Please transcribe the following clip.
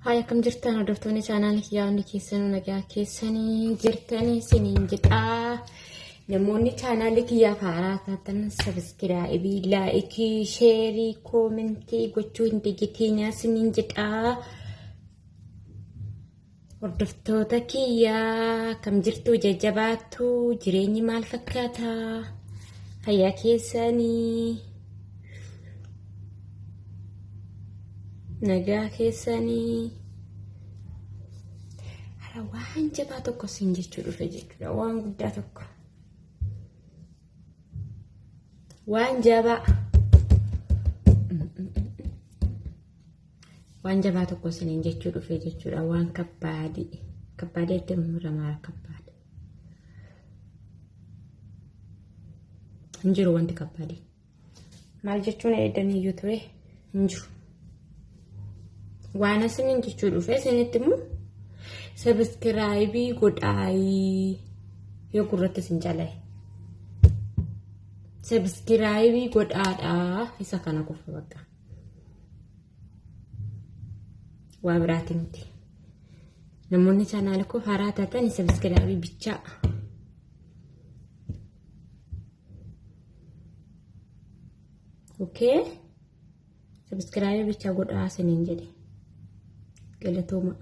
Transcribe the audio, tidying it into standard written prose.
Haaya akkam jirtan hordoftoonni chaanaala kiyyaa hundi keessanuu nagaa keessanii jirtanii isiniin jedhaa. Namoonni chaanaalli kiyyaaf haaraa taatan sabiskiraayibii, laayikii, sheerii, koomentii gochuu hin dagatinaa isiniin jedhaa. Hordoftoota kiyyaa akkam jirtu jajjabaattu jireenyi maal fakkaata? Fayyaa keessanii? Nagaa keessanii? Hara waan jabaa tokko siin jechuu dhufe jechuudha. Waan guddaa tokko. Waan jabaa. Waan jabaa tokko isiniin jechuu dhufee jechuudha. Waan kabbaadii. Kabbaadii itti muramaa kabbaadii. Hin jiru wanti kabbaadii. Maal jechuun eeddan iyyuu ture hin jiru. Waan isiniin jechuu dhufee isinitti immoo sabiskiraayibii godhaayii yoo gurratti isin calaye. Sabiskiraayibii godhaadhaa isa kana qofa bakka. Waa biraati miti. Namoonni chaanaala koo haaraa taatan sabiskiraayibii bichaa. Okay. Sabiskiraayibii bichaa godhaa isiniin jedhe. Galatooma.